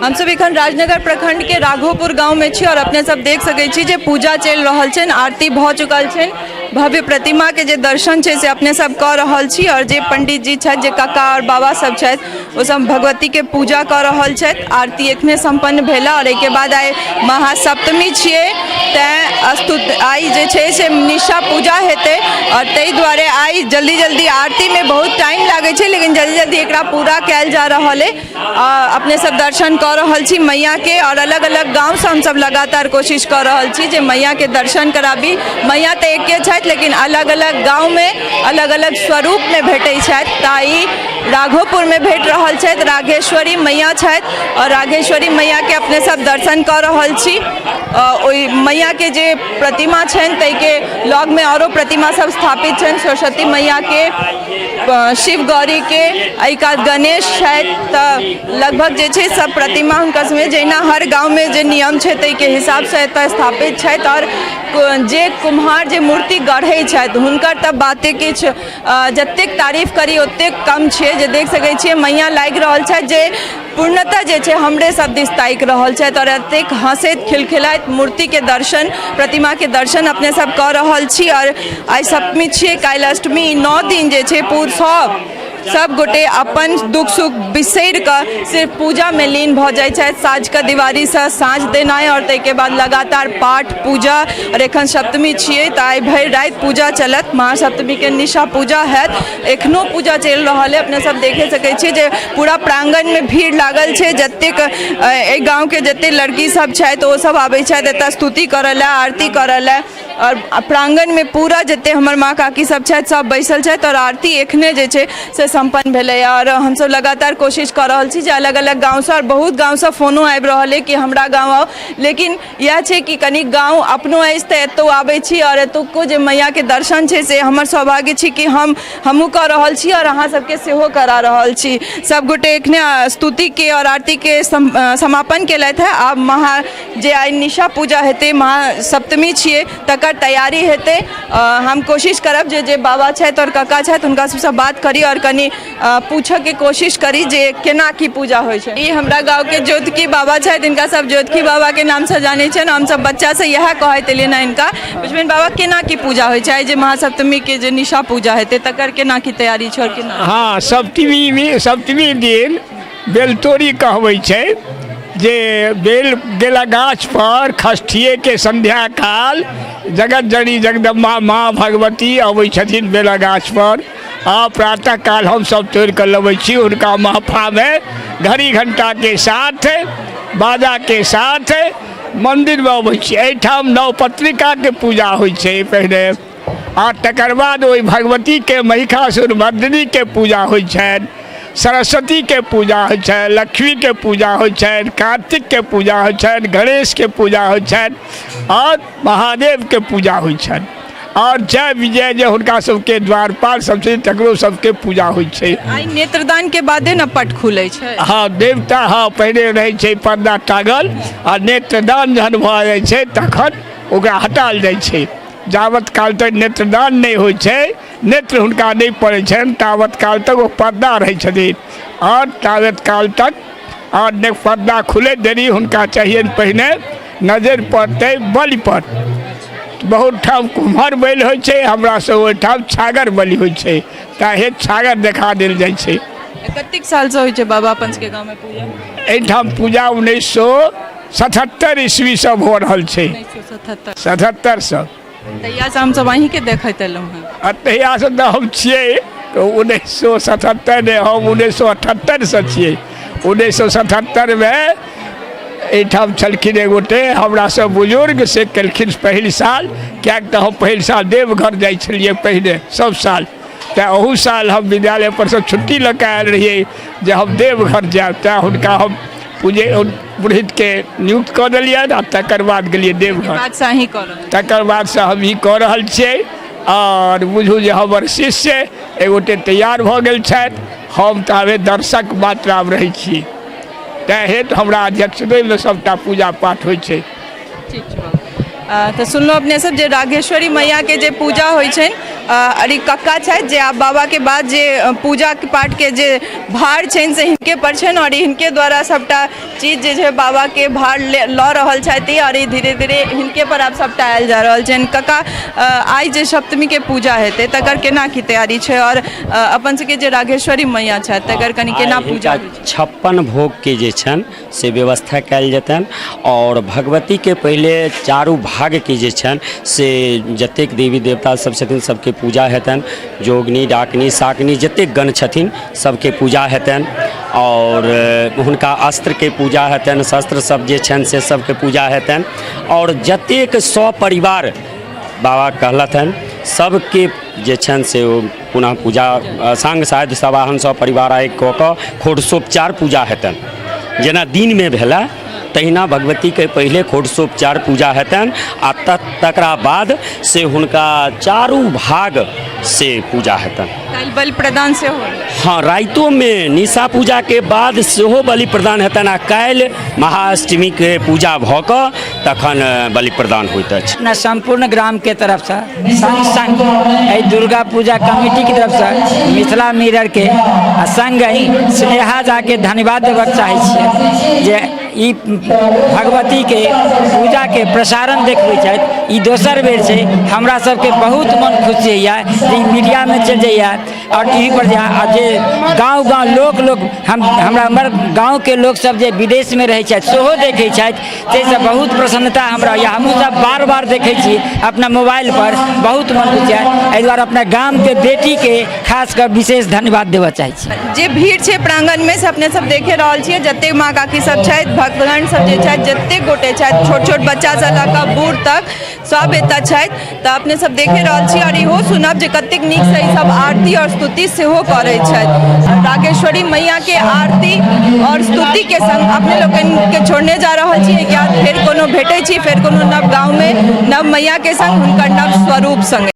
हमसब एखन राजनगर प्रखंड के राघोपुर गांव में छी और अपने सब देख सकै छी जे पूजा चलि रहल छनि, आरती भऽ चुकल छनि, भव्य प्रतिमा के जे दर्शन छै से अपने सब कऽ रहल छी और जे पंडित जी छथि, जे काका और बाबा सब छथि, ओ सब भगवती के पूजा कऽ रहल छथि। आरती एखने सम्पन्न भेल और एहिके बाद आइ महासप्तमी छियै, तैँ अस्तु आइ जे छै से निशा पूजा हेतै और ताहि दुआरे आइ जल्दी जल्दी आरतीमे बहुत टाइम लागै छै, लेकिन जल्दी जल्दी एकरा पूरा कयल जा रहल अइ। अपने सब दर्शन कऽ रहल छी मैयाके और अलग अलग गाँवसँ हमसब लगातार कोशिश कऽ रहल छी जे मैयाके दर्शन कराबी। मैया तऽ एके छथि, लेकिन अलग अलग गाँवमे अलग अलग स्वरूपमे भेटै छथि, तऽ ई राघोपुरमे भेट रहल छथि, राघेश्वरी मैया छथि और राघेश्वरी मैयाके अपने सब दर्शन कऽ रहल छी। ओहि मैयाके जे प्रतिमा छनि ताहिके लगमे आरो प्रतिमा सब स्थापित छनि, सरस्वती मैयाके, शिव गौरीके, एहि कात गणेश छथि। तऽ लगभग जे छै सब प्रतिमा हुनका सबमे जहिना हर गाँवमे जे नियम छै ताहिके हिसाबसँ एतऽ स्थापित छथि। आओर जे कुम्हार जे मूर्ति गढ़ै छथि हुनकर तऽ बाते किछु, जतेक तारीफ करी ओतेक कम छै। जे देख सकै छियै मैया लागि रहल छथि जे पूर्णतः जे छै हमरे सब दिस ताकि रहल छथि और एतेक हँसैत खिलखिलाइत मूर्तिके दर्शन, प्रतिमाके दर्शन अपने सब कऽ रहल छी। और आइ सप्तमी छियै, काल्हि अष्टमी, 9 दिन जे छै पूर सब गोटे अपन दुख सुख बिसरि कऽ सिर्फ पूजामे लीन भऽ जाइ छथि। साँझके दिवारीसँ साँझ देनाइ और ताहिके बाद लगातार पाठ पूजा। और एखन सप्तमी छियै तऽ आइ भरि राति पूजा चलत, महासप्तमीके निशा पूजा हैत। एखनो पूजा चलि रहल अइ, अपने सब देखे सकै छियै जे पूरा प्राङ्गणमे भीड़ लागल छै। जतेक एहि गाँवके जतेक लड़की सब छथि ओ सब आबै छथि एतऽ स्तुति करऽ लए, आरती करऽ लए। आओर प्राङ्गणमे पूरा जतेक हमर माँ काकी सब छथि सब बैसल छथि आओर आरती एखने जे छै से सम्पन्न भेलैए। आओर हमसब लगातार कोशिश कऽ रहल छी जे अलग अलग गाँवसँ, आओर बहुत गाँवसँ फोनो आबि रहल अइ कि हमरा गाँव आउ, लेकिन इएह छै कि कनि गाँव अपनो अछि तऽ एतहु आबै छी आओर एतुको जे मैयाके दर्शन छै से हमर सौभाग्य छी कि हमहूँ कऽ रहल छी आओर अहाँ सबके सेहो करा रहल छी। सब गोटे एखने स्तुतिके आओर आरतीके समापन केलथि हेँ। आब महा जे आइ निशा पूजा हेतै, महासप्तमी छियै, तकर तैयारी हेतै। हम कोशिश करब जे जे बाबा छथि आओर काका छथि हुनका सबसँ बात करी आओर कनि पूछऽके कोशिश करी जे केना की पूजा होइ छै। ई हमरा गाँवके ज्योतिकी बाबा छथि, हिनका सब ज्योतिकी बाबाके नामसँ जानै छनि। हमसब बच्चासँ इएह कहैत एलियनि हँ हिनका। पुछबनि बाबा केना की पूजा होइ छै, जे महासप्तमीके जे निशा पूजा हेतै तकर केना की तैयारी छै आओर केना? हँ, सप्तमी दिन बेलतोरी कहबै छै, जे बेल गेला गाछ पर षष्ठिएके संध्या काल जगत जननी जगदम्बा माँ भगवती अबै छथिन बेला गाछ पर, आ प्रातः काल हमसब तोड़ि कऽ लबै छी हुनका महफामे घड़ी घंटाके साथ बाजाके साथ मन्दिरमे अबै छी। एहिठाम नवपत्रिकाके पूजा होइ छै पहिने, आ तकर बाद ओहि भगवतीके महिषासुर मर्दिनीके पूजा होइ छनि, सरस्वतीके पूजा होइ छनि, लक्ष्मीके पूजा होइ छनि, कार्तिकके पूजा होइ छनि, गणेशके पूजा होइ छनि आओर महादेवके पूजा होइ छनि। आओर जय विजय जे हुनका सबके द्वारपाल सब छै तकरो सबके पूजा होइ छै। आइ नेत्रदानके बादे ने पट खुलै छै। हँ, देवता हँ पहिने रहै छै पर्दा टाँगल, आ नेत्रदान जहन भऽ जाइ छै तखन ओकरा हटायल जाइ छै। जावत काल तक नेत्रदान नहि होइ छै, नेत्र हुनका नहि पड़ै छनि, तावत काल तक ओ पर्दा रहै छथिन। आओर तावत काल तक आओर ने पर्दा खुलैत देरी हुनका चाहियनि पहिने नजरि पड़तै बलि पर। बहुत ठाम कुम्हर बलि होइ छै, हमरा सब ओहिठाम छागर बलि होइ छै, ताहे छागर देखा देल जाइ छै। कतेक सालसँ होइ छै बाबा अपन सबके गाँवमे पूजा? एहिठाम पूजा 1977 ईस्वीसँ भऽ रहल छै। 1977सँ। तहियासँ हमसब अहीँके देखैत एलहुँ हेँ। आ तहियासँ तऽ हम छियै 1977 नहि, हम 1978सँ छियै। 1977मे एहिठाम छलखिन एक गोटे हमरासँ बुजुर्ग, से केलखिन पहिल साल, किएक तऽ हम पहिल साल देवघर जाइ छलियै पहिने सब साल, तेँ अहू साल हम विद्यालय परसँ छुट्टी लऽ कऽ आयल रहियै जे हम देवघर जायब, तेँ हुनका हम पूजे पुरोहितके नियुक्त कऽ देलियनि आ तकर बाद गेलियै देवघर। तकर बादसँ हम ई कऽ रहल छियै। आओर बुझू जे हमर शिष्य एगोटे तैयार भऽ गेल छथि, हम ताबे दर्शक मात्र आब रहै छी, तैँ हेतु हमरा अध्यक्षतेमे सभटा पूजा पाठ होइ छै। ठीक छै बाबू। तऽ सुनलहुँ अपने सब जे राघेश्वरी मैयाके जे पूजा होइ छनि अरे कक्का छथि जे आब बाबाके बाद जे पूजा पाठके जे भार छनि से हिनके पर छनि आओर हिनके द्वारा सभटा चीज जे छै बाबाके भार लऽ रहल छथि आओर ई धीरे धीरे हिनके पर आब सभटा आयल जा रहल छनि। कका, आइ जे सप्तमीके पूजा हेतै तकर केना की तैयारी छै आओर अपन सबके जे राघेश्वरी मैया छथि तकर कनि केना पूजा होइ छै? 56 भोगके जे छनि से व्यवस्था कयल जेतनि आओर भगवतीके पहिले चारू भागके जे छनि से जतेक देवी देवता सब छथिन सबके पूजा हेतनि। जोगनी, डाकनी, साकनी जतेक गण छथिन सबके पूजा हेतनि आओर हुनका अस्त्रके पूजा हेतनि, शस्त्र सब जे छनि से सबके पूजा हेतनि आओर जतेक सपरिवार बाबा कहलथि हन सबके जे छनि से ओ पुनः पूजा साङ्ग साध्य सवाहन सब परिवार आगि कऽ कऽ खोडसोपचार पूजा हेतनि। जेना दिनमे भेलै तहिना भगवतीके पहिले खोडसोपचार पूजा हेतनि आ तकरा बाद से हुनका चारू भाग से पूजा हेतनि। काल्हि बलि प्रदान सेहो होयत। हँ, रातिओमे निशा पूजाके बाद सेहो बलि प्रदान हेतनि आ काल्हि महाअष्टमीके पूजा भऽ कऽ तखन बलि प्रदान होइत अछि। अपना सम्पूर्ण ग्रामके तरफसँ संग संग एहि दुर्गा पूजा कमिटीके तरफसँ मिथिला मिररके आ संगहि स्नेहा झाके धन्यवाद देबक चाहै छियै जे ई भगवतीके पूजाके प्रसारण देखबै छथि। ई दोसर बेर छै, हमरा सबके बहुत मन खुशी होइए जे ई मीडियामे चलि जाइए आओर टी वी पर जाइए आ जे गाँव गाँव लोक लोक हम हमरा हमर गाँवके लोकसब जे विदेशमे रहै छथि सेहो देखै छथि, ताहिसँ बहुत प्रसन्नता हमरा होइए। हमहूँ सब बार बार देखै छी अपना मोबाइलपर, बहुत मन खुश होइए। एहि दुआरे अपना गामके बेटीके खास कऽ विशेष धन्यवाद देबऽ चाहै छी। जे भीड़ छै प्रांगणमे से अपने सब देखे रहल छियै, जतेक माँ काकी सब छथि, भक्तगण सब जे छथि, जतेक गोटे छथि, छोट छोट बच्चासँ लऽ कऽ बूढ़ तक सब एतऽ छथि। तऽ अपने सब देखे रहल छी आओर इहो सुनब जे कतेक नीकसँ ई सब आरती आओर स्तुति सेहो करै छथि। रागेश्वरी मैयाके आरती आओर स्तुतिके संग अपने लोकनिके छोड़ने जा रहल छी। एहिके बाद फेर कोनो भेटै छी फेर कोनो नव गाँवमे नव मैयाके संग हुनकर नव स्वरूप संगे।